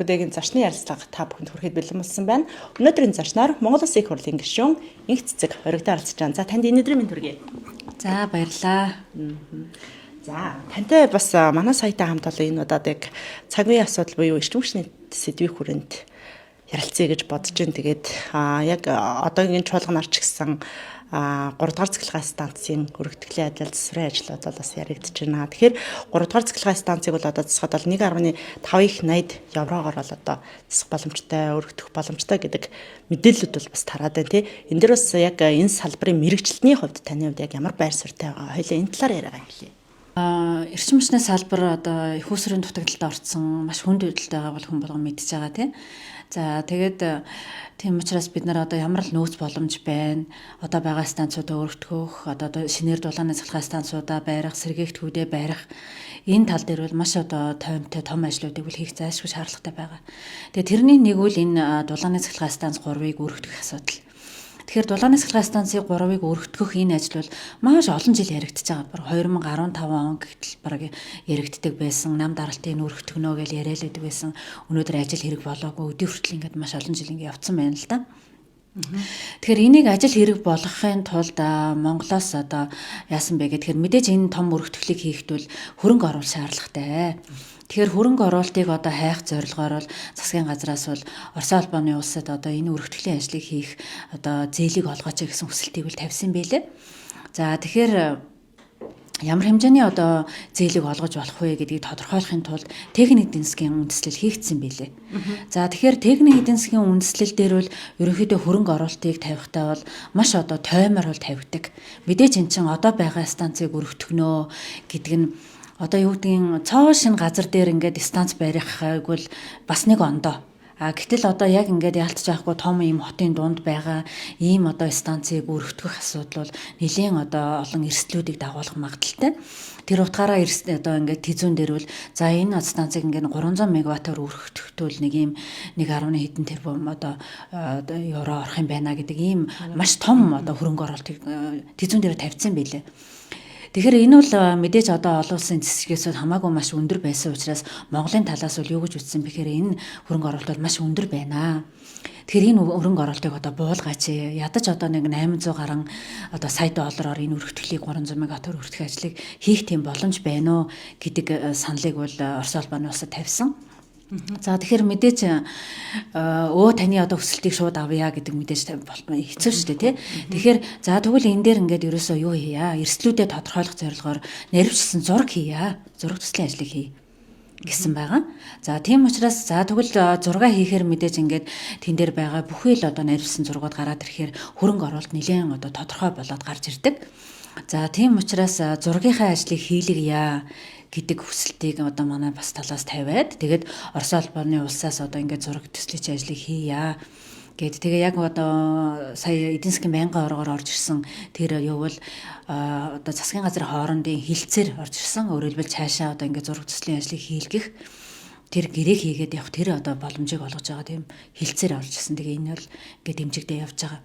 Today-гийн зочны ярилцлага та бүхэнд хүрэхэд бэлэн болсон байна. Өнөөдрийн зочноор Монгол Улсын их хурлын гишүүн Инх Цэцэг хоригдоо оролцож байна. За, танд энэ өдрийн мэнд хүргэе. За, баярлалаа. За, тантай бас манай сайтаа хамт олон энэ удаад яг цаг үеийн асуудал буюу эрчим хүчний сэдвийн хүрээнд ярилцъя гэж бодож байна. Тэгээд яг одоогийн чуулганаар ч гэсэн 3 дугаар цахилгаан станцын өргөтгөлийн ажил, засварын ажлууд бол бас яригдж байна. Тэгэхээр 3 дугаар цахилгаан станцыг бол одоо засахад бол 1.5 их 80 еврогоор бол одоо засах боломжтой, өргөтгөх боломжтой гэдэг мэдээллүүд бол бас тараад байна, тий. Энэ дээр бас яг энэ салбарын мэргэжилтний хувьд таны хувьд яг ямар байр суурьтай байгаа? Хоёлаа энэ талаар яриагаа эхэлье. Эрчим хүчний салбар одоо их усрын дутагдалд орцсон, маш хүнд байдалтай байгааг бол хүн болгон мэдж байгаа, тий. За, тэгээд тийм учраас бид нар одоо ямар л нөөц боломж байна. Одоо байгаа станцуудаа өргөтгөх, одоо шинээр дулааны цахилгаан станцуудаа барих, сэргээгдэхүүдээ барих энэ тал дээр бол маш одоо тоймтой том ажлуудыг бол хийх зайлшгүй шаардлагатай байгаа. Тэгээд тэрний нэг үл энэ дулааны цахилгаан станц 3-ыг өргөтгөх асуудал. Тэгэхээр дулааны цахилгаан станцын 3-ыг өргөтгөх энэ ажил бол маш олон жил яригдчихэж байгаа. Бараг 2015 он гэтэл бараг яригддаг байсан. Нам даралтын өргөтгөнө гэж яриа л байдаг байсан. Өнөөдөр ажил хэрэг болоогүй. Өдий хүртэл ингээд маш олон жил ингээд явцсан байна л да. Тэгэхээр энийг ажил хэрэг болгохын тулд Монголоос одоо яасан бэ гэхээр мэдээж энэ том өргөтгөлийг хийхэд бол хөрөнгө оруулалт шаардлагатай. Тэгэхээр хөрөнгө оруулалтыг одоо хайх зорилгоор бол засгийн газраас бол Оросын холбооны улсад одоо энэ өргөтгөлийн ажлыг хийх одоо зээлийг олгооч гэсэн хүсэлтийг бол тавьсан байлээ. За, тэгэхээр ямар хэмжээний одоо зээлийг олгож болох вэ гэдгийг тодорхойлохын тулд техник эдийн засгийн үндэслэл хийгдсэн байлээ. За, тэгэхээр техник эдийн засгийн үндэслэл дээр бол ерөнхийдөө хөрөнгө оруулалтыг тавихтаа бол маш одоо тоймор бол тавигдаг. Мэдээж эн чинь одоо байгаа станцыг өргөтгөнө гэдэг нь одоо юу гэдгийг цоо шинэ газар дээр ингээд станц барихыг бол бас нэг ондоо. А гэтэл одоо яг ингээд яалтч яахгүй том ийм хотын дунд байгаа ийм одоо станцыг өргөтгөх асуудал бол нэлээн одоо олон эрсдлүүдийг дагуулах магадлалтай. Тэр утгаараа одоо ингээд тэзүүн дээр бол за энэ станцыг ингээд 300 мегаваттаар өргөтгөхтөл нэг ийм 1.1 хэдэн тэрбум одоо евро орох юм байна гэдэг ийм маш том одоо хөрөнгө оруулалтыг тэзүүн дээр тавьсан байлээ. Тэгэхээр энэ бол мэдээж одоо олон улсын зэвсгээс хамаагүй маш өндөр байсан учраас Монголын талаас бол юу гэж үзсэн бэхээр энэ хөрөнгө оруулалт бол маш өндөр байна. Тэгэхээр энэ хөрөнгө оруулалтыг одоо буулгаач, ядаж одоо нэг 800 гаруй одоо сая доллараар энэ өргөтгөлийг 300 мегаваттаар өргөтгөх ажлыг хийх тийм боломж байна уу гэдэг саналыг бол Орос холбооны улсад тавьсан. За, тэгэхээр мэдээж өө таны одоо хүсэлтийг шууд авъя гэдэг мэдээж хэцүү шүү дээ, тий. Тэгэхээр за тэгвэл энэ дээр ингээд ерөөсөө юу хийя? Эрсдлүүдээ тодорхойлох зорилгоор наривчлсан зураг хийя. Зураг төслийн ажлыг хий гэсэн байгаа. За, тийм учраас за тэгвэл зураг хийхээр мэдээж ингээд тэн дээр байгаа бүхий л одоо наривчлсан зургууд гараад ирэхээр хөрөнгө оруулалт нэлээд одоо тодорхой болоод гарч ирдэг. За, тийм учраас зургийнхаа ажлыг хийлгийа гэдэг хүсэлтийг одоо манай бас талаас тавиад, тэгээд Орос холбооны улсаас одоо ингээд зураг төслийн ажлыг хийя гэд, тэгээ яг одоо сая эдийн засгийн байнгын оргоор орж ирсэн тэр юу бол одоо засгийн газрын хоорондын хилцээр орж ирсэн. Өөрөөр хэлбэл, цаашаа одоо ингээд зураг төслийн ажлыг хийлгэх тэр гэрээг хийгээд явах тэр одоо боломжийг олгож байгаа тийм хилцээр орж ирсэн. Тэгээ энэ бол ингээд дэмжигдээ явж байгаа.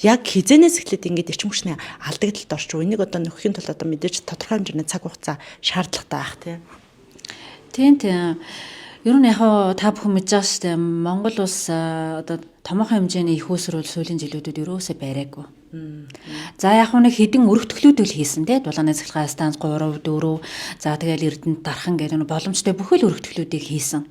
Яг хизэнээс эхлээд ингээд эрчим хүчний алдагдлалд орчих. Энийг одоо нөхөхийн тулд одоо мэдээж тодорхой хэмжээний цаг хугацаа шаардлагатай байх, тийм. Тийм. Ер нь яг та бүхэн мэдж байгаа шүү дээ. Монгол улс одоо томоохон хэмжээний их усрал сүүлийн жилүүдэд ерөөсөө бариагүй. За, яг нэг хэдэн өргөтгөлүүд л хийсэн, тий. Дулааны цахилгаан станц 3, 4, за тэгэл Эрдэнэт, Дархан гэдэг нэг боломжтой бүхэл өргөтгөлүүдийг хийсэн.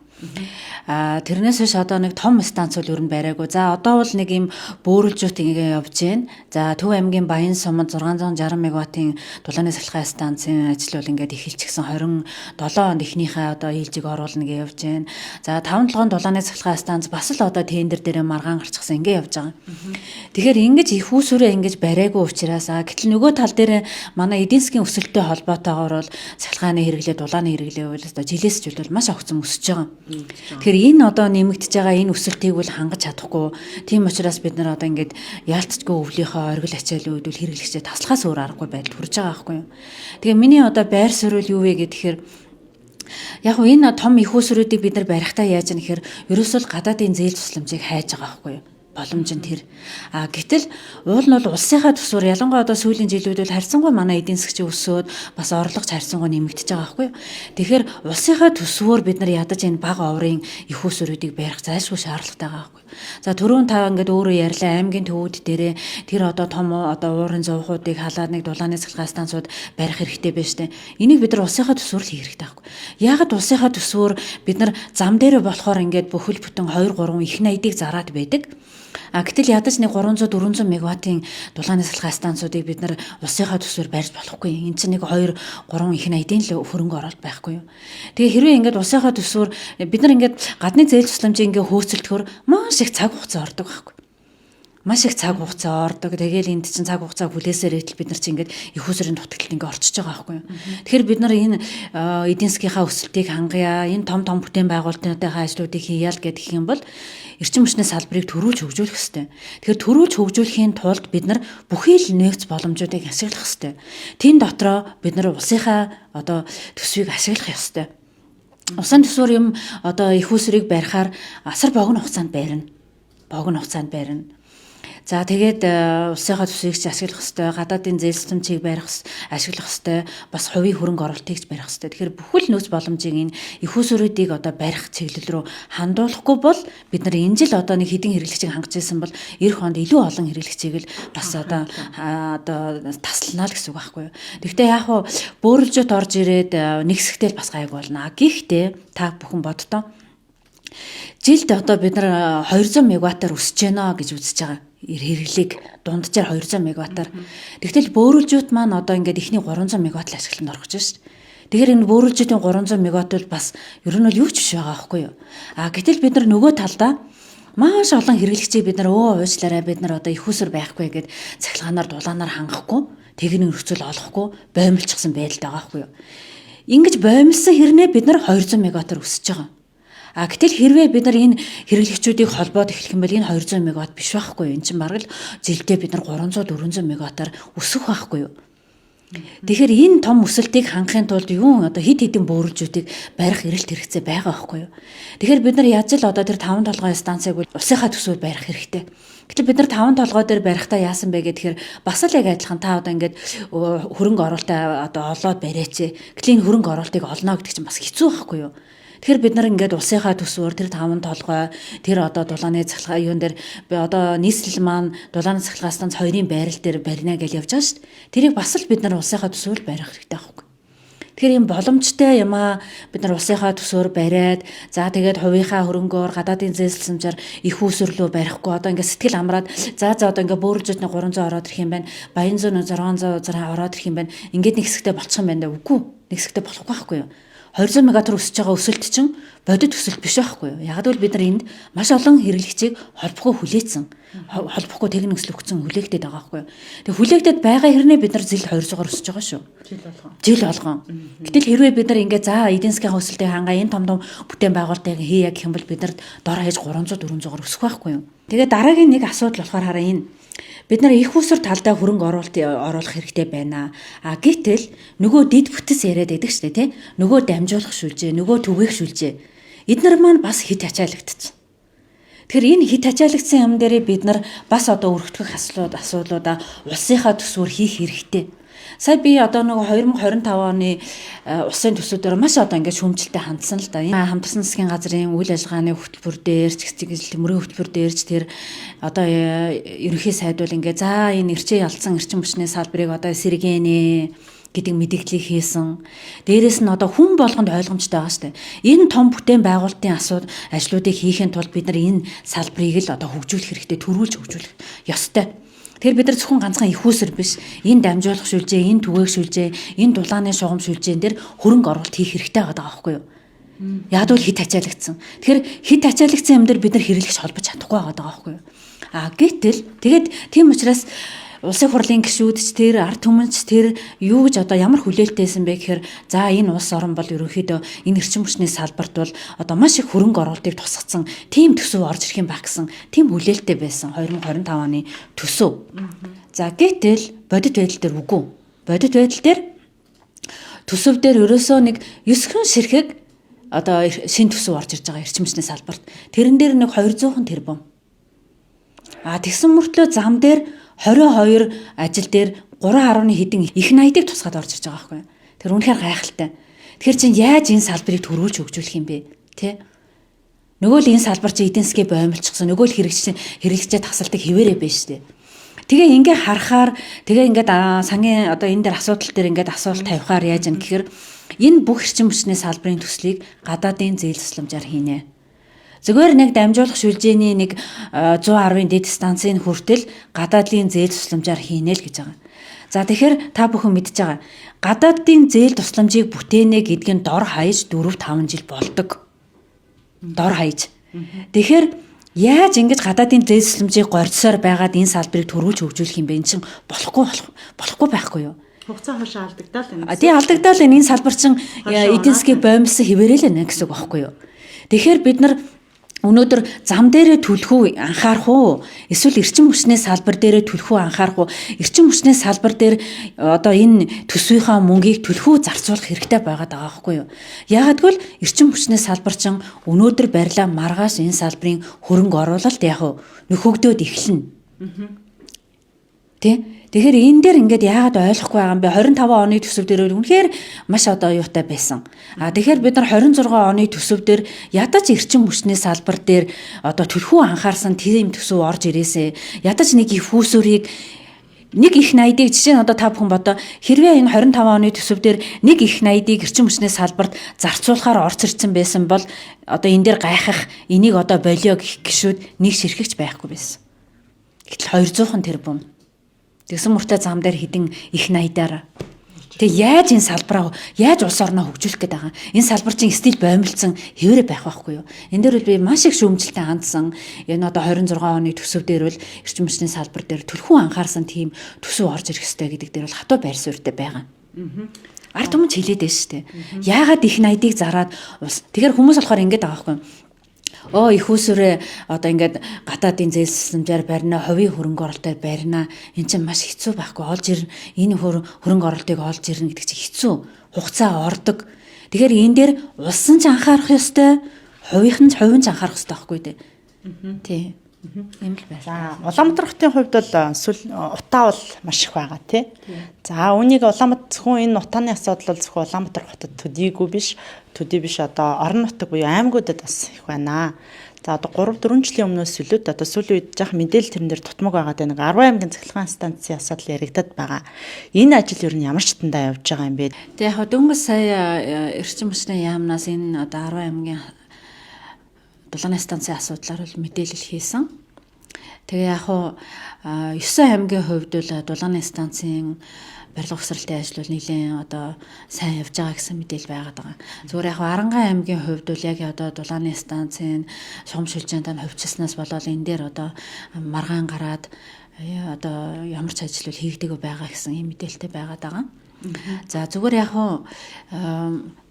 Тэрнээс хойш одоо нэг том станц бол ер нь бариагүй. За, одоо бол нэг юм бөөрөлжүүт ингээ явж байна. За, Төв аймгийн Баян суманд 660 мегаваттын дулааны цахилгаан станцын ажил бол ингээд эхэлчихсэн, 27 онд эхнийхээ одоо ээлжийг оруулна гэж явж байна. За, 5 толгойн дулааны цахилгаан станц бас л одоо тендер дээрээ маргаан гарчихсан, ингээ явж байгаа. Тэгэхээр ингэж их усүрээ ингэж бариагүй учраас гэтэл нөгөө тал дээр манай эдийн засгийн өсөлттэй холбоотойгоор бол цахилгааны хэрэглээ, дулааны хэрэглээ бол одоо жилээс жил бол маш огцом өсөж байгаа. Тэгэхээр энэ одоо нэмэгдэж байгаа энэ өсөлтийг бол хангаж чадахгүй. Тийм учраас бид нар одоо ингээд яалтчгүй өвлийнхөө оргил ачаалал үед бол хэрэглэгчээ таслахаас өөр аргагүй байдалд хүрж байгаа байхгүй юу. Тэгээ миний одоо байр суурь юу вэ гэхээр яг нь энэ том их усруудыг бид нар барихтаа яаж юм гэхээр ерөөсөө л гадаадын зээл тусламжийг хайж байгаа байхгүй юу. Боломж нь тэр. А гэтэл уул нь бол улсынхаа төсвөр ялангуяа одоо сүүлийн жилүүд бол харьцангуй манай эдийн засгийн өсөөд бас орлого харьцангуй нэмэгдэж байгаа байхгүй юу. Тэгэхээр улсынхаа төсвөр бид нар ядаж энэ бага оврын их усруудыг барих зайлшгүй шаардлагатай байгаа байхгүй юу. За түрүүн та ингээд өөрөө ярьлаа аймгийн төвүүд дээрээ тэр одоо том одоо уурын зуухуудыг халаад нэг дулааны цахилгаан станцууд барих хэрэгтэй байж тээ. Энийг бид нар улсынхаа төсвөр л хийх хэрэгтэй байхгүй. Яагаад улсынхаа төсвөр бид нар зам дээрээ болохоор ингээд бүхэл бүтэн 2 3 их найдыг зараад байдаг. А гэтэл ядаж нэг 300 400 мегаваттын дулааны цахилгаан станцуудыг бид нар улсынхаа төсвөр барьж болохгүй. Энд чинь нэг 2 3 их найдын л хөрөнгө оруулалт байхгүй юу. Тэгээ хэрвээ ингээд улсынхаа төсвөр бид нар ингээд гадны зээл тусламжийг ингээд хөөцөлдөхөр маш их цаг хугацаа ордог байхгүй. Маш их цаг хугацаа ордог. Тэгээл энд чинь цаг хугацаа хүлээсээр итэл бид нар чинь ингээд их усрын дутагдлалд ингээд орчиж байгаа байхгүй юу. Тэгэхээр бид нар энэ эдийн засгийнхаа өсөлтийг хангая, энэ том том бүтээн байгуулалтынхаа ажлуудыг хийя л гэх юм бол эрчим хүчний салбарыг төрүүлж хөгжүүлэх ёстой. Тэгэхээр төрүүлж хөгжүүлэхийн тулд бид нар бүхий л нөөц боломжуудыг ашиглах ёстой. Тэн дотроо бид нар улсынхаа одоо төсвийг ашиглах ёстой. Усын төсвөр юм одоо их усрыг барихаар асар богино хугацаанд барина. Богино хугацаанд барина. За тэгээд улсынхаа төсвийг ч ашиглах ёстой, гадаадын зээл тусламжийг барих ашиглах ёстой, бас хувийн хөрөнгө оруулалтыг ч барих ёстой. Тэгэхээр бүхэл нөөц боломжийг энэ их усруудыг одоо барих чиглэл рүү хандуулахгүй бол бид нар энэ жил одоо нэг хэдэн хэрэглэгчийг хангаж ирсэн бол эх онд илүү олон хэрэглэгчийг л бас одоо таслана л гэсэн үг байхгүй юу. Тэгэхдээ яг хуу бөөрөлжөт орж ирээд нэг хэсэгтэл бас гайг болно. Гэхдээ та бүхэн боддоо жилд одоо бид нар 200 мегаваттаар өсөж гэнэ гэж үзэж байгаа хэрэглээг дунджаар 200 мегаваттаар. Тэгтэл бөөрөлжүүт маань одоо ингээд эхний 300 мегаватт л ашиглалтанд орох гэж байна шүү дээ. Тэгэхээр энэ бөөрөлжүүтийн 300 мегаватт бол бас ер нь бол юу ч биш байгаа байхгүй юу. А гэтэл бид нар нөгөө талдаа маш олон хэрэглэгчийг бид нар уучлаарай бид нар одоо их усэр байхгүй гэд цахилгаанаар дулаанаар хангахгүй тэгний нөхцөл олохгүй боомлчихсан байдалд байгаа байхгүй юу. Ингэж боомлсон хэрнээ бид нар 200 мегаваттаар өсөж байгаа. А гэтэл хэрвээ бид нар энэ хэрэглэгчүүдийг холбоод эхлэх юм бол энэ 200 мегаватт биш байхгүй юу? Энэ чинь бараг л жилдээ бид нар 300 400 мегаваттаар өсөх байхгүй юу? Тэгэхээр энэ том өсөлтийг хангахын тулд юун одоо хэд хэдэн бөөрөлжүүдийг барих эрэлт хэрэгцээ байгаа байхгүй юу? Тэгэхээр бид нар яаж л одоо тэр 5 толгойн станцыг бол улсынхаа төсвөөр барих хэрэгтэй. Гэтэл бид нар 5 толгой дээр барихтаа яасан бэ гэхээр бас л яг адилхан та одоо ингээд хөрөнгө оруулалтаа одоо олоод бариач. Гэтэл энэ хөрөнгө оруулалтыг олно гэдэг чинь бас хэцүү байхгүй юу? Тэгэхээр бид нар ингээд улсынхаа төсвөр тэр 5 толгой тэр одоо дулааны цахилгаан юун дээр одоо нийслэл маань дулааны цахилгаан станц 2-ын байрал дээр барина гэж явж байгаа шүү дээ. Тэрийг бас л бид нар улсынхаа төсвөр барих хэрэгтэй байхгүй. Тэгэхээр ийм боломжтой юмаа бид нар улсынхаа төсвөр бариад за тэгээд хувийнхаа хөрөнгөөр гадаадын зээл тусламжаар их усөрлөө барихгүй одоо ингээд сэтгэл амраад за одоо ингээд бөөрөлжөтний 300 ороод ирэх юм байна. Баян зүүн 606 ороод ирэх юм байна. Ингээд нэг хэсэгтээ болчих юм байна да. Үгүй. Нэг хэсэгтээ болохгүй байхгүй юу? 200 мегаваттаар өсөж байгаа өсөлт чинь бодит өсөлт биш байхгүй юу? Яг л бид нар энд маш олон хэрэглэгчийг холбохгүй хүлээсэн. Холбохгүй техник өсөл өгсөн хүлээгдээд байгаа байхгүй юу? Тэгээ хүлээгдээд байгаа хэрнээ бид нар зил 200-аар өсөж байгаа шүү. Жил болгон. Жил болгон. Гэтэл хэрвээ бид нар ингээ за эдийн засгийн өсөлтийг хангаа энэ том том бүтээн байгуулалтыг хийя гэх юм бол бид нар дор хаяж 300 400-аар өсөх байхгүй юу? Тэгээ дараагийн нэг асуудал болохоор хараа энэ бид нар их усэр талдаа хөрөнгө оруулалт оруулах хэрэгтэй байна. А гэтэл нөгөө дид бүтэц яриад байдаг шүү дээ, тий? Нөгөө дамжуулах шүлжээ, нөгөө түгээх шүлжээ. Эднэр маань бас хит ачаалагдчихсан. Тэгэхээр энэ хит ачаалагдсан юм дээрээ бид нар бас одоо өргөтгөх асуудлуудаа улсынхаа төсвөр хийх хэрэгтэй. Сая би одоо нөгөө 2025 оны усын төсвүүдээр маш одоо ингээд шүүмжлэлтэй хандсан л да. Энэ хамтарсан засгийн газрын үйл ажиллагааны хөтөлбөр дээр ч гэсэн мөрийн хөтөлбөр дээр ч тэр одоо ерөнхий сайд бол ингээд за энэ эрчээ ялцсан эрчим хүчний салбарыг одоо сэргээнэ гэдэг мэдээллийг хийсэн. Дээрээс нь одоо хүн болгонд ойлгомжтой байгаа шүү дээ. Энэ том бүтээн байгуулалтын ажлуудыг хийхин тулд бид нар энэ салбарыг л одоо хөгжүүлэх хэрэгтэй, төрүүлж хөгжүүлэх ёстой. Тэгэхээр бид нар зөвхөн ганцхан их усэр биш, энэ дамжуулах шүлжээ, энэ түгээх шүлжээ, энэ дулааны шугам шүлжээн дээр хөрөнгө оруулалт хийх хэрэгтэй байгаа байхгүй юу? Яг л хит ачаалагдсан. Тэгэхээр хит ачаалагдсан юм дээр бид нар хэрэглэгч холбож чадахгүй байгаа байхгүй юу? А гэтэл тэгээд тийм учраас Улсын хурлын гишүүд ч тэр ард түмэн ч тэр юу гэж одоо ямар хүлээлттэйсэн бэ гэхээр за энэ улс орон бол ерөнхийдөө энэ эрчим хүчний салбарт бол одоо маш их хөрөнгө оруулалтыг тусгацсан тийм төсөв орж ирэх юм байх гэсэн тийм хүлээлттэй байсан 2025 оны төсөв. За гэтэл бодит байдал дээр үгүй. Бодит байдал дээр төсөв дээр ерөөсөө нэг 9 ширхэг одоо шинэ төсөв орж ирж байгаа эрчим хүчний салбарт. Тэрэн дээр нэг 200 тэрбум. А тэгсэн мөртлөө зам дээр 22 ажил дээр 3.1 хэдэн их 80-ыг тусгаад орж ирж байгаа байхгүй юу? Тэр үнэхээр гайхалтай. Тэгэхээр чинь яаж энэ салбарыг төрүүлж хөгжүүлэх юм бэ? Тэ? Нөгөө л энэ салбар чинь эдийн засгийг боомлчихсон, нөгөө л хэрэглэгчээ тасалдаг хэвээрээ байна шүү дээ. Тэгээ ингээ харахаар тэгээ ингээд сангийн одоо энэ дээр асуудал дээр ингээд асуулт тавихаар яаж юм гэхээр энэ бүх эрчим хүчний салбарын төслийг гадаадын зээл тусламжаар хийнэ. Зүгээр нэг дамжуулах шүлжээний нэг 110-ын дэд станцын хүртэл гадаадын зээл тусламжаар хийнэ л гэж байгаа. За тэгэхээр та бүхэн мэдж байгаа. Гадаадын зээл тусламжийг бүтээнэ гэдг нь дор хаяж 4-5 жил болдог. Дор хаяж. Тэгэхээр яаж ингэж гадаадын зээл тусламжийг горьдсоор байгаад энэ салбарыг төрүүлж хөгжүүлэх юм бэ? Энэ чинь болохгүй байхгүй юу? Хугацаа хойшоо алдагдаал байна. Тий, алдагдаал энэ салбар чинь эдийн засгийг боомлсон хэвээрээ л байна гэсэн үг байхгүй юу? Тэгэхээр бид нар өнөөдөр зам дээрээ түлхүү анхаарах уу? Эсвэл эрчим хүчний салбар дээрээ түлхүү анхаарах уу? Эрчим хүчний салбар дээр одоо энэ төсвийнхаа мөнгийг түлхүү зарцуулах хэрэгтэй байгаад байгаа байхгүй юу? Яагаад гэвэл эрчим хүчний салбар чинь өнөөдөр барилаа маргааш энэ салбарын хөрөнгө оруулалт яг нөхөгдөөд эхэлнэ. Тэ? Тэгэхээр энэ дээр ингээд яагаад ойлгохгүй байгаа юм бэ? 25 оны төсөв дээр үнэхээр маш одоо юутай байсан. А тэгэхээр бид нар 26 оны төсөв дээр ядаж эрчим хүчний салбар дээр одоо түлхүү анхаарсан тийм төсөв орж ирээсэ. Ядаж нэг их хүүсүрийг нэг их найдыг жишээ нь одоо та бүхэн бодоо хэрвээ энэ 25 оны төсөв дээр нэг их найдыг эрчим хүчний салбарт зарцуулахаар орц ирсэн байсан бол одоо энэ дээр гайхах энийг одоо болио гэх гişүүд нэг ширхэгч байхгүй байсан. Гэтэл 200 тэрбум. Тэгсэн мөртөө зам дээр хідэн их найдаар. Тэгээ яаж энэ салбараа яаж улс орноо хөгжүүлэх гээд байгаа. Энэ салбар чинь стил боомлцсон хэвээрээ байх байхгүй юу? Энэ дээр бол би маш их шүүмжлэлтэй хандсан. Энэ одоо 26 оны төсөв дээр бол эрчим хүчний салбар дээр түлхүү анхаарсан тийм төсөв орж ирэх ёстой гэдэг дээр бол хатуу байр суурьтай байгаа. Ард түмэн ч хэлээд байна шүү дээ. Яагаад их найдыг зараад улс. Тэгэхээр хүмүүс болохоор ингэж байгаа байхгүй юу? Их усүрээ одоо ингээд гадаадын зээл тусламжаар барина, хувийн хөрөнгө оруулалтаар барина. Энэ чинь маш хэцүү байхгүй. Олж ирнэ. Энэ хөрөнгө оруулалтыг олж ирнэ гэдэг чинь хэцүү. Хугацаа ордог. Тэгэхээр энэ дээр улс нь ч анхаарах ёстой, хувийнх нь ч анхаарах ёстой байхгүй дээ. Тий. Ийм л байна. За, Улаанбаатар хотын хувьд бол сүл утаа бол маш их байгаа тий. За, үүнийг Улаанбаатар зөвхөн энэ утааны асуудал бол зөвхөн Улаанбаатар хотод төдийгүй биш одоо орон нутаг буюу аймагуудад бас их байна. За, одоо 3-4 жилийн өмнөөс сүлүүд одоо сүүлийн үед жаахан мэдээлэл тэрэн дээр тутмаг байгаа даа нэг 10 аймгийн цахилгаан станцын асуудал яригдаад байгаа. Энэ ажил ер нь ямар ч тандаа явж байгаа юм бэ? Тэг яг дөнгөж сая эрчим хүчний яамнаас энэ одоо 10 аймгийн дулааны станцын асуудлаар бол мэдээлэл хийсэн. Тэгээ яг хуу 9 аймгийн хувьд бол дулааны станцын барилга ухсралтын ажил бол нэлээд одоо сайн явж байгаа гэсэн мэдээлэл байгаад байгаа. Зүгээр яг Арангай аймгийн хувьд бол яг одоо дулааны станцын шугам шүлжээнд хувьчилснаас болоод энэ дээр одоо маргаан гараад одоо ямар ч ажил бол хийгдээгүй байгаа гэсэн ийм мэдээлэлтэй байгаад байгаа. За зүгээр яг хуу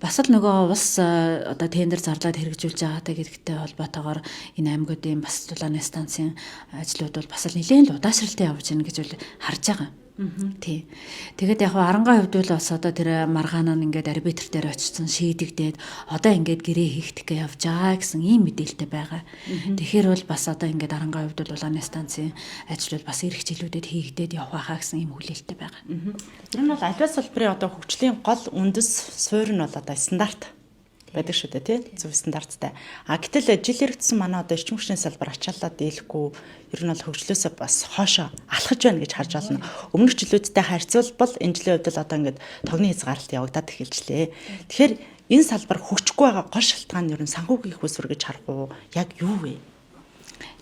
бас л нөгөө улс одоо тендер зарлаад хэрэгжүүлж байгаатай гэдэгтэй холбоотойгоор энэ аймагуудын бас дулааны станцын ажлууд бол бас л нэлээд л удаашралтай явж байна гэж бол харж байгаа. Тий. Тэгээд яг Арангай хувьд бол бас одоо тэр маргаан нь ингээд арбитр дээр очсон шийдэгдээд одоо ингээд гэрээ хийх гээ явж байгаа гэсэн ийм мэдээлэлтэй байгаа. Тэгэхээр бол бас одоо ингээд Арангай хувьд бол дулааны станцын ажил бол бас ирэх жилүүдэд хийгдээд явах байхаа гэсэн ийм хүлээлттэй байгаа. Тэр нь бол аливаа салбарын одоо хөгжлийн гол үндэс суурь нь бол одоо стандарт байдаг шүү дээ тий, зөв стандарттай. А гэтэл жил хэрэгцсэн манай одоо эрчим хүчний салбар ачааллаа дийлэхгүй ер нь бол хөгжлөөсөө бас хоошоо алхаж байна гэж харж байна. Өмнөх жилүүдтэй харьцуулбал энэ жилийн хувьд л одоо ингээд тогны хязгаарлалт явагдаад эхэлжлээ. Тэгэхээр энэ салбар хөгжихгүй байгаа гол шалтгаан нь ер нь санхүүгийн их усүр гэж харах уу? Яг юу вэ?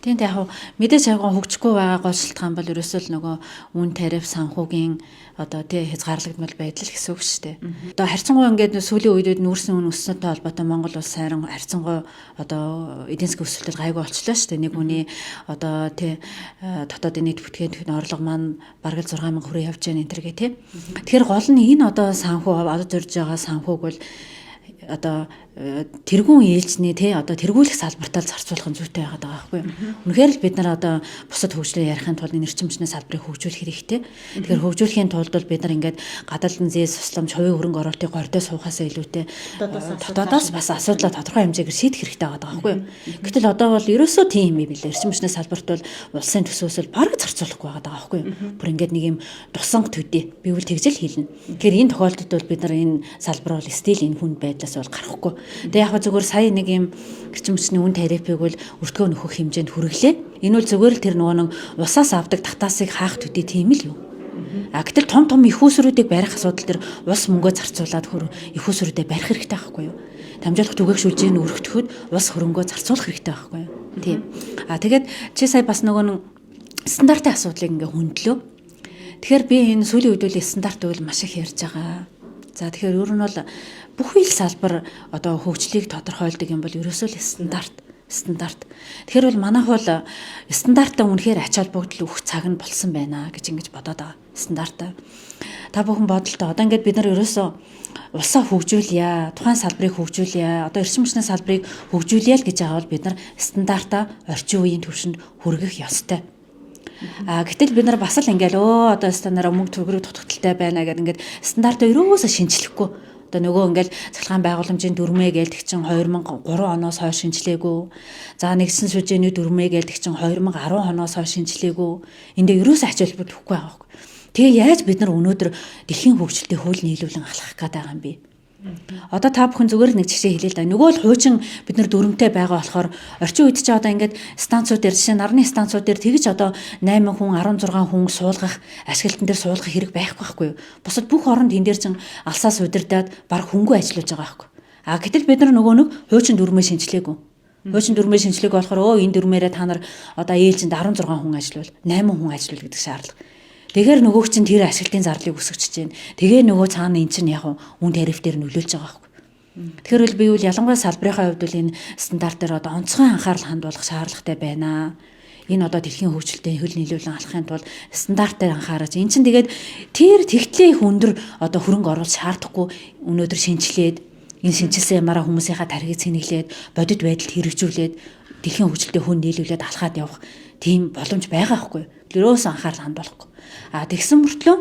Тийм яг мэдээж яг хөгжихгүй байгаа гол шалтгаан бол ерөөсөө л нөгөө үн тариф санхүүгийн одоо тий хязгаарлагдмал байдал гэсэн үг шүү дээ. Одоо харьцангуй ингээд сүүлийн үедэд нүүрсний үн өссөнтэй холбоотой Монгол улс сайран харьцангуй одоо эдийн засгийн өсөлтөд гайгүй болчлоо шүү дээ. Нэг хүний одоо тий дотоодын нийт бүтээгдэхүүн орлого маань бараг л 6000 хүрээ явж байгаа энэ төргээ тий. Тэгэхээр гол нь энэ одоо санхүү одоо зорж байгаа санхүүг бол одоо тэргүүн ээлжний тий одоо тэргүүлэх салбартаа зарцуулах нь зүйтэй байгаад байгаа байхгүй юу. Үнэхээр л бид нар одоо бусад хөгжлөө ярихын тулд энэ эрчим хүчний салбарыг хөгжүүлэх хэрэгтэй. Тэгэхээр хөгжүүлэхийн тулд бол бид нар ингээд гадаалдан зээл тусламж, хувийн хөрөнгө оруулалтыг гордоо суухаасаа илүүтэй дотоодоос бас асуудлаа тодорхой хэмжээгээр шийдэх хэрэгтэй байгаа байхгүй юу. Гэтэл одоо бол ерөөсөө тийм юм билээ. Эрчим хүчний салбарт бол улсын төсвөөс бол бараг зарцуулахгүй байгаа байхгүй юу. Бүр ингээд нэг юм тусанга төдий. Би үл тэгж л хэлнэ. Тэгэхээр энэ тохиолдолд бол бид нар энэ салбар бол стил энэ хүнд байдлаас бол гарахгүй. Тэгээ яг зүгээр сая нэг юм эрчим хүчний үн тарифыг бол өртгөө нөхөх хэмжээнд хүргэлээ. Энэ бол зүгээр л тэр нөгөө нэг усаас авдаг татаасыг хаах төдий тийм л юу. А гэтэл том том их усруудыг барих асуудал дээр улс мөнгөө зарцуулаад их усруудыг барих хэрэгтэй байхгүй юу? Дамжуулах түгээх шүлжээг нь өргөтгөхөд улс хөрөнгөө зарцуулах хэрэгтэй байхгүй юу? Тийм. А тэгээд чи сая бас нөгөө нэг стандартын асуудлыг ингээ хөндлөө. Тэгэхээр би энэ сүүлийн үед үл стандарт үйл маш их ярьж байгаа. За тэгэхээр ер нь бол бүх үйл салбар одоо хөгжлийг тодорхойлдог юм бол ерөөсөө л стандарт. Тэгэхээр бол манайх бол стандартаа үнэхээр ач холбогдол өгөх цаг нь болсон байна гэж ингэж бодоод байгаа. Стандартаа. Та бүхэн бодолтой. Одоо ингээд бид нар ерөөсөө улсаа хөгжүүлье, тухайн салбарыг хөгжүүлье, одоо эрчим хүчний салбарыг хөгжүүлье л гэж байгаа бол бид нар стандартаа орчин үеийн түвшинд хүргэх ёстой. А гэтэл бид нар бас л ингээл өө одоо стандараа мөнгө төгрөг дутагдaltaй байна гэдэг ингээд стандартаа ерөөсөө шинжлэхгүй. Одоо нөгөө ингээл цахилгаан байгууламжийн дүрмээ гэлдэг чинь 2003 оноос хойш шинжилээгүй. За нэгдсэн сүлжээний дүрмээ гэлдэг чинь 2010 оноос хойш шинжилээгүй. Эндээ ерөөсөө ач холбогдол өгөхгүй байгаа байхгүй. Тэгээ яаж бид нар өнөөдөр дэлхийн хөгжилтэй хөл нийлүүлэн алхах гээд байгаа юм бэ? Одоо та бүхэн зүгээр нэг жишээ хэлээ л да. Нөгөө л хуучин бид нар дүрмтэй байгаа болохоор орчин үед чи одоо ингээд станцууд дээр жишээ нарны станцууд дээр тэгж одоо 8 хүн 16 хүн суулгах ашиглалтан дээр суулгах хэрэг байхгүй байхгүй юу? Бусад бүх оронд тэн дээр чин алсаас удирдаад баг хөнгөө ажиллаж байгаа байхгүй. А гэтэл бид нар нөгөө нэг хуучин дүрмээ шинжилээгүй. Хуучин дүрмээ шинжилээг болохоор өө энэ дүрмээрээ та нар одоо ээлжинд 16 хүн ажиллавал 8 хүн ажиллавал гэдэг шаардлага. Тэгэхээр нөгөөх чинь тэр ашиглалтын зарлыг өсгөж чинь. Тэгээ нөгөө цаана эн чинь яг үн тариф дээр нөлөөлж байгаа байхгүй. Тэгэхээр бол би үл ялангуяа салбарынхаа хувьд бол энэ стандарт дээр одоо онцгой анхаарал хандуулах шаардлагатай байна. Энэ одоо дэлхийн хөгжилтэй хөл нийлүүлэн алхахын тулд стандарт дээр анхаарч эн чинь тэгээд тэр тэгтлээ их өндөр одоо хөрөнгө оруулалт шаардахгүй өнөөдөр шинжилээд энэ шинжилсэн ямаараа хүмүүсийнхаа тархийг цэнэглээд бодит байдалд хэрэгжүүлээд дэлхийн хөгжилтэй хүн нийлүүлээд алхаад явах тийм боломж байгаа байхгүй. Ерөөс анхаарал хандуулахгүй. А тэгсэн мөртлөө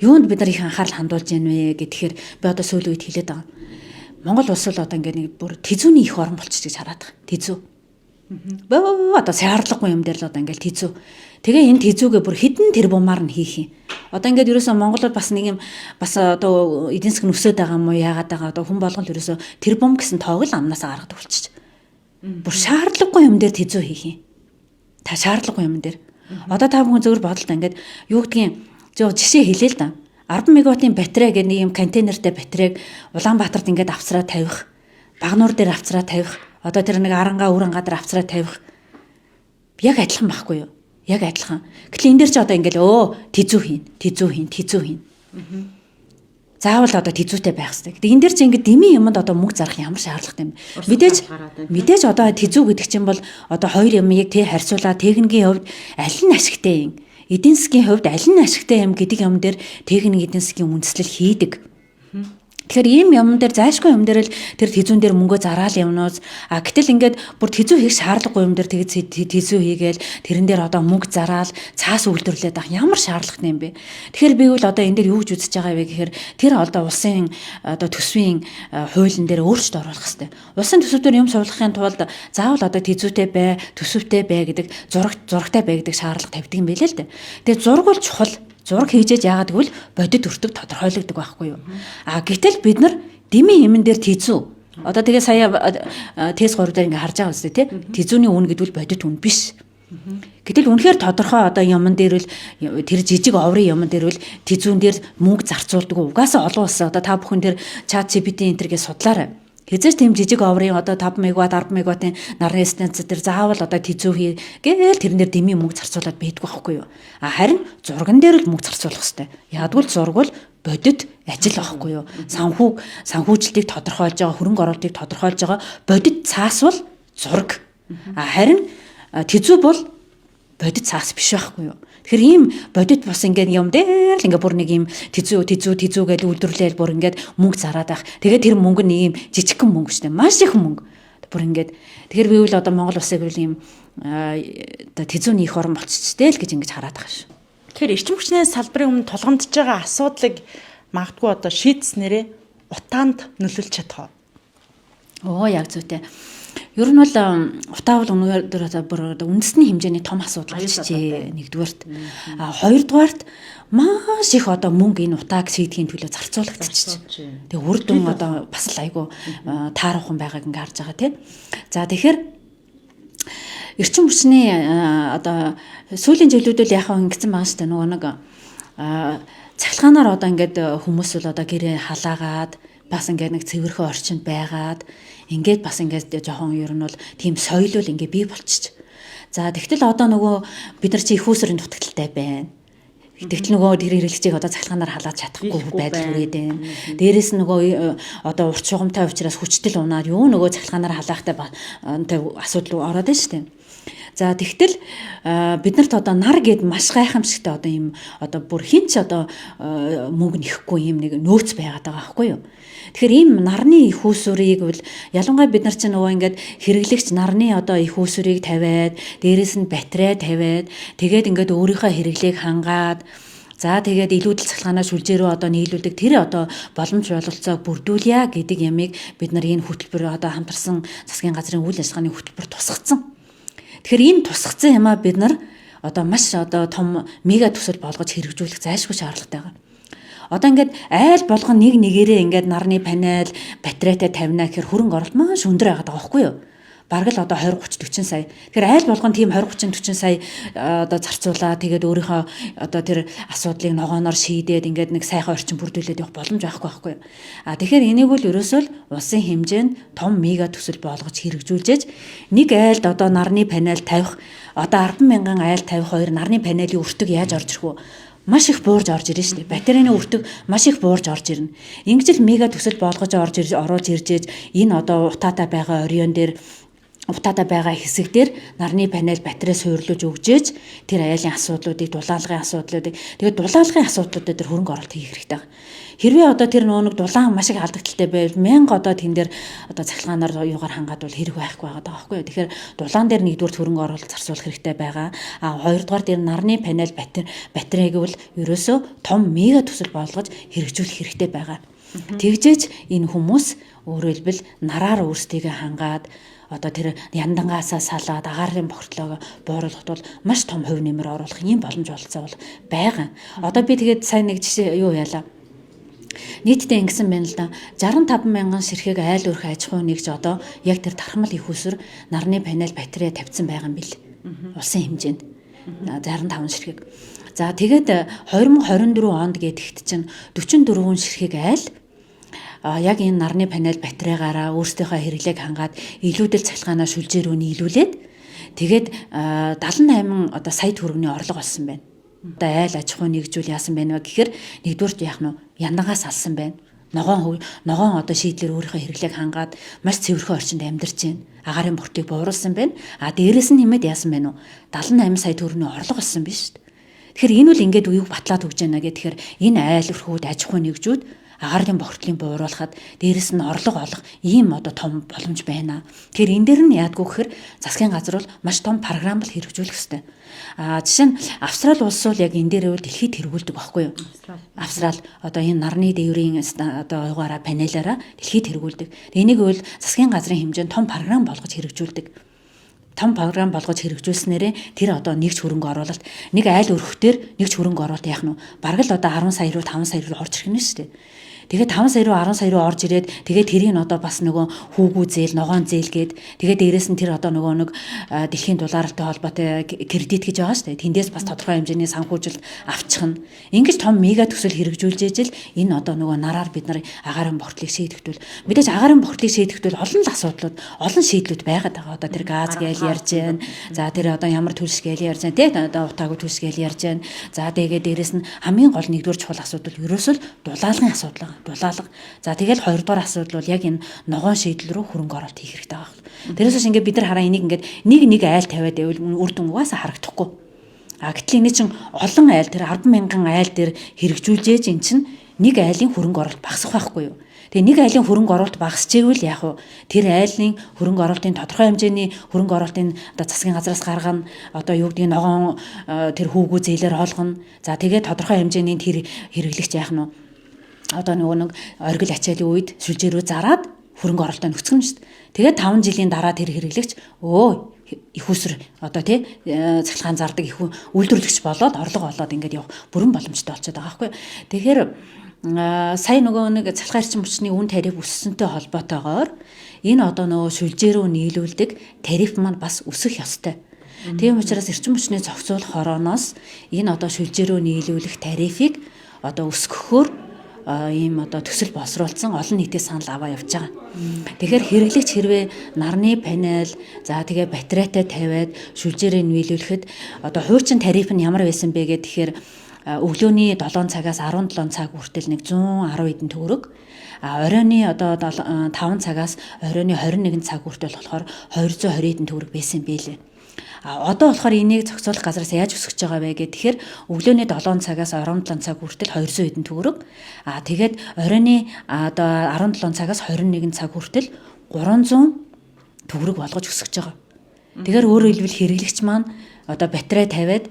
юунд бид нар их анхаарал хандуулж яана вэ гэхээр би одоо сүүлийн үед хэлээд байгаа. Монгол улс бол одоо ингээд нэг бүр тэзүүний их орон болчих гэж хараад байгаа. Тэзүү. Бөө одоо шаардлагагүй юм дээр л одоо ингээд тэзүү. Тэгээ энэ тэзүүгээ бүр хэдэн тэрбумаар нь хийх юм. Одоо ингээд ерөөсөө Монголд бас нэг юм бас одоо эдийн засаг нь өсөд байгаа юм уу яагаад байгаа одоо хүн болгон л ерөөсөө тэрбум гэсэн тоог л амнаасаа гаргадаг болчих. Бүр шаардлагагүй юм дээр тэзүү хийх юм. Та шаардлагагүй юм дээр. Одоо та бүхэн зөвхөн бодолтой ингээд юу гэдгийг зөв жишээ хэлээ л да. 10 мегаваттын батарей гэдэг нэг юм контейнертэй батарейг Улаанбаатарт ингээд авцраа тавих, Багнуур дээр авцраа тавих, одоо тэр нэг арангаа үрангаа дээр авцраа тавих яг адилхан байхгүй юу? Яг адилхан. Гэтэл энэ дээр ч одоо ингээд өө тэзүү хийн, тэзүү хийн, тэзүү хийн. Заавал одоо тэзүүтэй байх хэрэгтэй. Гэтэ энэ дээр чи ингээд дэмий юмд одоо мөнгө зарах ямар шаардлагатай юм. Мэдээж одоо тэзүү гэдэг чинь бол одоо хоёр юм яг тэ харьцуулаа техникийн хувьд аль нь ашигтай юм. Эдийн засгийн хувьд аль нь ашигтай юм гэдэг юм дээр техник эдийн засгийн үндэслэл хийдэг. Тэгэхээр ийм юм дээр зайлшгүй юм дээр л тэр тэзүүн дээр мөнгөө зараал явнууз. А гэтэл ингээд бүр тэзүү хийх шаардлагагүй юм дээр тэгээд тэзүү хийгээл тэрэн дээр одоо мөнгө зараал цаас үйлдвэрлээд ах ямар шаардлагатай юм бэ? Тэгэхээр би бол одоо энэ дээр юу гэж үзэж байгаа вэ гэхээр тэр одоо улсын одоо төсвийн хуулийн дээр өөрчлөлт оруулах хэрэгтэй. Улсын төсөв дээр юм суулгахын тулд заавал одоо тэзүүтэй бай, төсөвтэй бай гэдэг зурагтай бай гэдэг шаардлага тавьдаг юм билээ л дээ. Тэгээд зураг бол чухал. Зураг хийжээж яагаад гэвэл бодит өртөг тодорхойлогддог байхгүй юу? А гэтэл бид нар дэмий юмн дээр тэзүү. Одоо тэгээ сая тест 3 дээр ингээ харж байгаа үстэй тий. Тэзүүний үн гэдэг бол бодит үн биш. Гэтэл үнэхээр тодорхой одоо юмн дээр л тэр жижиг оврын юмн дээр л тэзүүн дээр мөнгө зарцуулдаг. Угаасаа олон улс одоо та бүхэн тэр ChatGPT энэ тэргээ судлаарай. Хэзээ ч тийм жижиг оврын одоо 5 мегаватт 10 мегаваттын нарны станц дээр заавал одоо тэзүү хий гээл тэрнээр дэмий мөнгө зарцуулаад байдгүй байхгүй юу. А харин зурган дээр л мөнгө зарцуулах хэрэгтэй. Яагтвэл зураг бол бодит ажил байхгүй юу. Санхүүжилтийг тодорхойлж байгаа, хөрөнгө оруулалтыг тодорхойлж байгаа бодит цаас бол зураг. А харин тэзүү бол бодит цаас биш байхгүй юу. Тэгэхээр ийм бодит бус ингээд юм дээр л ингээд бүр нэг ийм тэзүү тэзүү тэзүү гэж үйлдвэрлээл бүр ингээд мөнгө зараад байх. Тэгээд тэр мөнгө нэг ийм жижигхэн мөнгө шүү дээ. Маш их мөнгө. Бүр ингээд тэгэхээр би үл одоо Монгол улсыг үл ийм одоо тэзүүний их орон болчихчтэй л гэж ингэж хараад байгаа шүү. Тэгэхээр эрчим хүчний салбарын өмнө тулгамдж байгаа асуудлыг магадгүй одоо шийдснээрээ утаанд нөлөөлж чадах уу? Оо яг зүйтэй. Ер нь бол утаа бол өнөөдөр одоо бүр үндэсний хэмжээний том асуудал болчихжээ нэгдүгээрт. А хоёрдугаарт маш их одоо мөнгө энэ утааг шийдэхийн төлөө зарцуулагдчих. Тэгээ үр дүн одоо бас л айгүй тааруухан байгааг ингээ харж байгаа тийм. За тэгэхээр эрчим хүчний одоо сүүлийн жилүүд л яхаа ингэсэн байгаа шүү дээ. Нөгөө нэг цахилгаанаар одоо ингээд хүмүүс бол одоо гэрээ халаагаад бас ингээд нэг цэвэрхэн орчинд байгаад ингээд бас ингээд жоохон ер нь бол тийм соёл бол ингээд бий болчих. За тэгтэл одоо нөгөө бид нар чи их усрын дутагдaltaй байна. Тэгтэл нөгөө тэр хэрэглэгчийг одоо цахилгаанаар халаад чадахгүй байдал хүрээд байна. Дээрээс нь нөгөө одоо урт шугамтай учраас хүчтэл унаад юу нөгөө цахилгаанаар халаахтай асуудал ороод байна шүү дээ. За тэгтэл биднэрт одоо нар гэд маш гайхамшигтай одоо ийм одоо бүр хинч одоо мөнгө нэхгүй ийм нэг нөөц байгаад байгаа байхгүй юу? Тэгэхээр ийм нарны их усүрийг бол ялангуяа бид нар чинь нөгөө ингээд хэрэглэгч нарны одоо их усүрийг тавиад, дээрэс нь батарей тавиад, тэгээд ингээд өөрийнхөө хэрэглээг хангаад, за тэгээд илүүдэл цахилгаанаа шүлжээ рүү одоо нийлүүлдэг тэр одоо боломж бололцоог бүрдүүлье гэдэг ямыг бид нар энэ хөтөлбөр одоо хамтарсан засгийн газрын үйл ажиллагааны хөтөлбөр тусгацсан. Тэгэхээр энэ тусгацсан юмаа бид нар одоо маш одоо том мега төсөл болгож хэрэгжүүлэх зайлшгүй шаардлагатай байгаа. Одоо ингээд айл болгон нэг нэгээрээ ингээд нарны панел батарейтай тавина гэхээр хөрөнгө оруулалт маш өндөр байгаад байгаа байхгүй юу? Бараг л одоо 20 30 40 сая. Тэгэхээр айл болгон тийм 20 30 40 сая одоо зарцуулаа. Тэгээд өөрийнхөө одоо тэр асуудлыг ногооноор шийдээд ингээд нэг сайхан орчин бүрдүүлээд явах боломж байхгүй байхгүй юу? А тэгэхээр энийг бол ерөөсөө л улсын хэмжээнд том мега төсөл болгож хэрэгжүүлжээж нэг айлд одоо нарны панел тавих одоо 10 мянган айл тавих хоёр нарны панелийн өртөг яаж орж ирэх вэ? Маш их буурж орж ирнэ шүү дээ. Батарейны өртөг маш их буурж орж ирнэ. Ингэж л мега төсөл болгож орж ирж оруулж иржээж энэ одоо утаатай байгаа орион дээр утаадаа байгаа хэсэг дээр нарны панел батарей суурлаж өгчээж тэр айлын асуудлуудыг, дулаалгын асуудлуудыг, тэгээд дулаалгын асуудлуудад тэр хөрөнгө оруулалт хийх хэрэгтэй байна. Хэрвээ одоо тэр нөгөө нэг дулаан маш их алдагдaltaй байвал мянга одоо тэн дээр одоо цахилгаанаар юугаар хангаад бол хэрэг байхгүй байгаа даа байхгүй юу. Тэгэхээр дулаан дээр нэгдүгээр хөрөнгө оруулалт зарцуулах хэрэгтэй байгаа. А хоёрдугаар дээр нарны панел батарейг бол ерөөсөө том мега төсөл болгож хэрэгжүүлэх хэрэгтэй байгаа. Тэгжээж энэ хүмүүс өөрөөр хэлбэл нараар өөрсдийгөө хангаад одоо тэр яндангаасаа салаад агаарын бохирдлоо бууруулахад бол маш том хувь нэмэр оруулах ийм боломж болцоо бол байгаа. Одоо би тэгээд сайн нэг жишээ юу яалаа. Нийтдээ ингэсэн байна л да. 65 мянган ширхэг айл өрх аж ахуй нэгж одоо яг тэр тархмал их усүр нарны панел батарей тавьсан байгаа юм бил. Улсын хэмжээнд 65 ширхэг. За тэгээд 2024 онд гэдэгт чинь 44 ширхэг айл яг энэ нарны панел батарейгаараа өөрсдийнхөө хэрэглээг хангаад илүүдэл цахилгаанаа шүлжээ рүү нийлүүлээд тэгээд 78 одоо сая төгрөгийн орлого олсон байна. Одоо айл аж ахуй нэгжүүл яасан байна вэ гэхээр нэгдүгüрт яах нь яндангаас алсан байна. Ногоон ногоон одоо шийдлэр өөрийнхөө хэрэглээг хангаад маш цэвэрхэн орчинд амьдарч байна. Агаарын бортыг бууруулсан байна. А дээрэс нь нэмээд яасан байна уу? 78 сая төгрөгийн орлого олсон биш шүү дээ. Тэгэхээр энэ бол ингээд үеийг батлаад өгч байна гэх тэгэхээр энэ айл өрхүүд аж ахуй нэгжүүд агаарын бохирдлын бууруулахад дээрэс нь орлого олох ийм одоо том боломж байна. Тэгэхээр энэ дээр нь яадгүй гэхээр засгийн газар бол маш том програм бол хэрэгжүүлэх ёстой. А жишээ нь Австрали улс бол яг энэ дээр бол дэлхийд тэргүүлдэг байхгүй юу? Австрали одоо энэ нарны дээврийн одоо уйгаараа панелаараа дэлхийд тэргүүлдэг. Энийг бол засгийн газрын хэмжээнд том програм болгож хэрэгжүүлдэг. Том програм болгож хэрэгжүүлснээрээ тэр одоо нэгж хөрөнгө оруулалт нэг айл өрхтөр нэгж хөрөнгө оруулалт яах нь вэ? Бараг л одоо 10 сая руу 5 сая руу орж ирэх нь шүү дээ. Тэгээд 5 сая руу 10 сая руу орж ирээд тэгээд тэрийг нь одоо бас нөгөө хүүгүү зээл, ногоон зээл гээд тэгээд дээрэс нь тэр одоо нөгөө нэг дэлхийн дулаалтай холбоотой кредит гэж байгаа шүү дээ. Тэндээс бас тодорхой хэмжээний санхүүжилт авчихна. Ингэж том мега төсөл хэрэгжүүлж ижил энэ одоо нөгөө нараар бид нар агаарын бохирдлыг шийдэхдээ мэдээж агаарын бохирдлыг шийдэхдээ олон л асуудлууд, олон шийдлүүд байгаад байгаа. Одоо тэр газ гээл ярьж байна. За тэр одоо ямар төлс гээл ярьж байна. Тэ одоо утаагүй төлс гээл ярьж байна. За тэгээд дээрэс нь хамгийн гол нэгдүгээр чухал асуудал ерөөсөө л дулаалгын асуудал байгаа. Дулаалга. За тэгэл хоёрдугаар асуудал бол яг энэ ногоон шийдэл рүү хөрөнгө оруулалт хийх хэрэгтэй байгаа. Тэрээс биш ингээд бид нар хараа энийг ингээд нэг нэг айл тавиад байвал үр дүн угаасаа харагдахгүй. А гэтэл энэ чинь олон айл тэр 10,000 айл дээр хэрэгжүүлжээж эн чинь нэг айлын хөрөнгө оруулалт багасах байхгүй юу? Тэгээ нэг айлын хөрөнгө оруулалт багасчээвэл яг уу тэр айлын хөрөнгө оруулалтын тодорхой хэмжээний хөрөнгө оруулалтын одоо засгийн газраас гаргана, одоо юу гэдгийг ногоон тэр хүүгүү зээлээр олгоно. За тэгээ тодорхой хэмжээний тэр хэрэглэгч яах нь одоо нөгөө нэг оргил ачаалын үед сүлжээ рүү зараад хөрөнгө оруулалтаа нөхцгөн шүү дээ. Тэгээд 5 жилийн дараа тэр хэрэглэгч их усэр одоо тий цахилгаан зардаг их үйлдвэрлэгч болоод орлого олоод ингээд явах бүрэн боломжтой болчиход байгаа байхгүй. Тэгэхээр сая нөгөө нэг цахилгаан эрчим хүчний үн тариф өссөнтэй холбоотойгоор энэ одоо нөгөө сүлжээ рүү нийлүүлдэг тариф маань бас өсөх ёстой. Тийм учраас эрчим хүчний зохицуулах хорооноос энэ одоо сүлжээ рүү нийлүүлэх тарифыг одоо өсгөхөөр ийм одоо төсөл боловсруулсан олон нийтийн санал аваа явж байгаа. Тэгэхээр хэрэглэгч хэрвээ нарны панел за тэгээ батарейтай тавиад шүлжээрээ нийлүүлэхэд одоо хуучин тариф нь ямар байсан бэ гэхээр тэгэхээр өглөөний 7 цагаас 17 цаг хүртэл нэг 110 хэдэн төгрөг, а оройн одоо 5 цагаас оройн 21 цаг хүртэл болохоор 220 хэдэн төгрөг байсан бэлээ. А одоо болохоор энийг зохицуулах газраас яаж өсгөж байгаа вэ гэхээр өглөөний 7 цагаас 17 цаг хүртэл 200 хэдэн төгрөг. А тэгээд оройн одоо 17 цагаас 21 цаг хүртэл 300 төгрөг болгож өсгөж байгаа. Тэгэхээр өөрөөр хэлбэл хэрэглэгч маань одоо батарей тавиад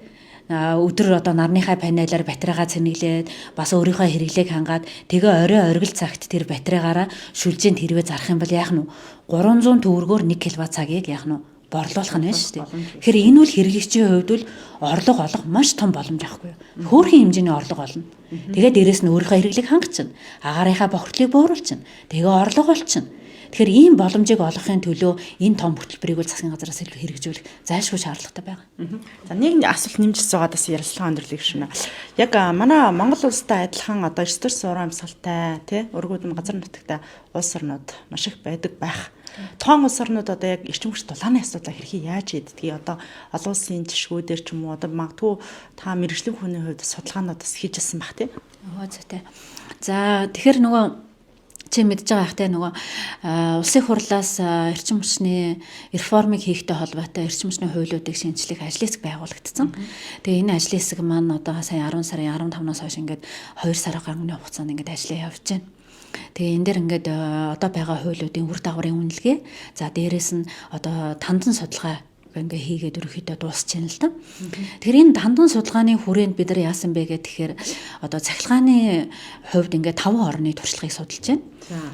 өдөр одоо нарныхаа панелаар батарейгаа цэнэглээд бас өөрийнхөө хэрэглээг хангаад тэгээ орой оргил цагт тэр батарейгаараа шүлжээнд хэрвээ зарах юм бол яах нь 300 төгрөгөөр 1 кВт цагийг яах нь борлуулах нь байна шүү дээ. Тэгэхээр энэ үл хэрэглэгчийн хувьд бол орлого олох маш том боломж аахгүй юу. Хөөрхөн хэмжээний орлого олно. Тэгээ дээрэс нь өөрийнхөө хэрэглээг хангачна. Агаарынхаа бохирдлыг бууруулчихна. Тэгээ орлого олчихно. Тэгэхээр ийм боломжийг олохын төлөө энэ том хөтөлбөрийг бол засгийн газараас илүү хэрэгжүүлэх зайлшгүй шаардлагатай байгаа. За нэг асуулт нэмж суугаад бас ярилцлага өндөрлөе шүнэ. Яг манай Монгол улстай адилхан одоо 9 дэх сургууль амьсгалтай тий өргөдөн газар нутагтай улс орнууд маш их байдаг байх. Тухайн улс орнууд одоо яг эрчим хүч дулааны асуудлаа хэрхэн яаж шийддгийг одоо олон улсын жишгүүдээр ч юм уу одоо магадгүй та мэрэгжлийн хүний хувьд судалгаанууд бас хийж ирсэн бах тий. Өө зүйтэй. За тэгэхээр нөгөө чи мэдж байгаа хтэй нөгөө улсын хурлаас эрчим хүчний реформыг хийхтэй холбоотой эрчим хүчний хуулиудыг шинжлэх ажлын хэсэг байгуулагдсан. Тэгээ энэ ажлын хэсэг маань одоо сая 10 сарын 15-наас хойш ингээд 2 сар гаруй хугацаанд ингээд ажиллаа явж байна. Тэгээ энэ дэр ингээд одоо байгаа хуулиудын үр дагаврын үнэлгээ, за дээрэс нь одоо тандан судалгаа ингээ хийгээд ерөөхдөө дуусч байна л да. Тэгэхээр энэ тандан судалгааны хүрээнд бид нар яасан бэ гэхээр одоо цахилгааны хувьд ингээ 5 орны туршлагыг судалж байна.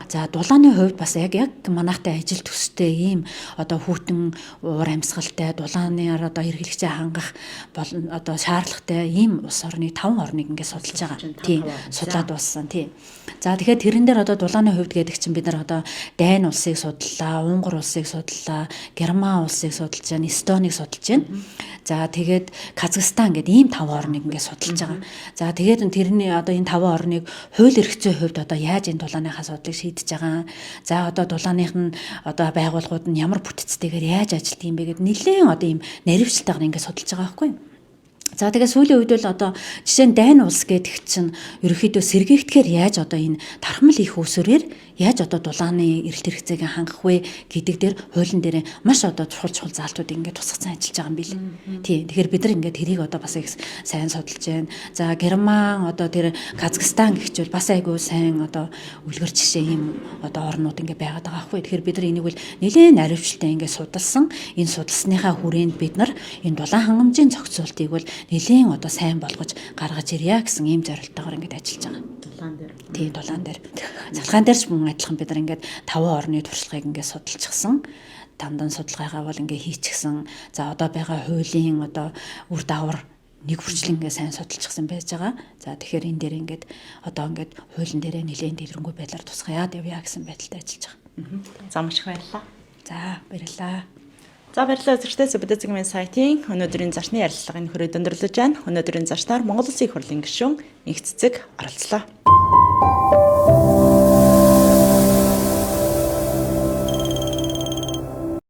За дулааны хувьд бас яг манайхтай ажил төстэй ийм одоо хүйтэн уур амьсгалтай дулаанаар одоо хэрэглэгчээ хангах одоо шаардлагатай ийм улс орны 5 орныг ингээ судалж байгаа. Тийм, судлаад дууссан тийм. За тэгэхээр тэрэн дээр одоо дулааны хувьд гэдэг чинь бид нар одоо Дайн улсыг судлаа, Унгар улсыг судлаа, Герман улсыг судалж байна, Эстоныг судалж байна. За тэгээд Казахстан гэдэг ийм 5 орныг ингээ судалж байгаа. За тэгээд тэрний одоо энэ 5 орныг хууль эрх зүйн хувьд одоо яаж энэ дулааныхаа асуудлыг шийдэж байгаа. За одоо дулааных нь одоо байгууллагууд нь ямар бүтцтэйгээр яаж ажилладаг юм бэ гэд нэлээд одоо ийм наривчлалтайгаар ингээ судалж байгаа байхгүй юу? За тэгээ сүүлийн үед бол одоо жишээ нь Дайн улс гэдэг чинь ерөнхийдөө сэргээгдэхээр яаж одоо энэ тархмал их усүрээр яаж одоо дулааны эрэлт хэрэгцээг хангах вэ гэдэг дээр хуулийн дээр маш одоо чухал чухал заалтууд ингээд тусгацсан ажиллаж байгаа юм билээ. Тийм. Тэгэхээр бид нар ингээд тэрийг одоо бас их сайн судалж байна. За Герман одоо тэр Казахстан гихчвэл бас айгүй сайн одоо үлгэр жишээ ийм одоо орнууд ингээд байгаад байгаа хгүй. Тэгэхээр бид нар энийг бол нэлээд наривчлалтай ингээд судалсан. Энэ судалсныхаа хүрээнд бид нар энэ дулаан хангамжийн зохицуултыг бол нэлээд одоо сайн болгож гаргаж ирья гэсэн ийм зорилтойгоор ингээд ажиллаж байгаа. Дулаан дээр. Тийм, дулаан дээр. Цахилгаан дээр ч мөн адилхан бид нар ингээд 5 орны туршлагыг ингээд судалчихсан. Тандан судалгаагаа бол ингээд хийчихсэн. За одоо байгаа хуулийн одоо үр дагавар нэг бүрчлэн ингээд сайн судалчихсан байж байгаа. За тэгэхээр энэ дээр ингээд одоо ингээд хуулийн дээрээ нэлээд дэлгэрэнгүй байдлаар тусгаяад явъя гэсэн байдалтай ажиллаж байгаа. За маш их баярлалаа. За баярлалаа. За баярлалаа үзэгчдээ Сүбэдэ зэгмийн сайтын өнөөдрийн зочны ярилцлагын хүрээд өндөрлөж байна. Өнөөдрийн зочноор Монгол Улсын их хурлын гишүүн Инх Цэцэг оролцлоо.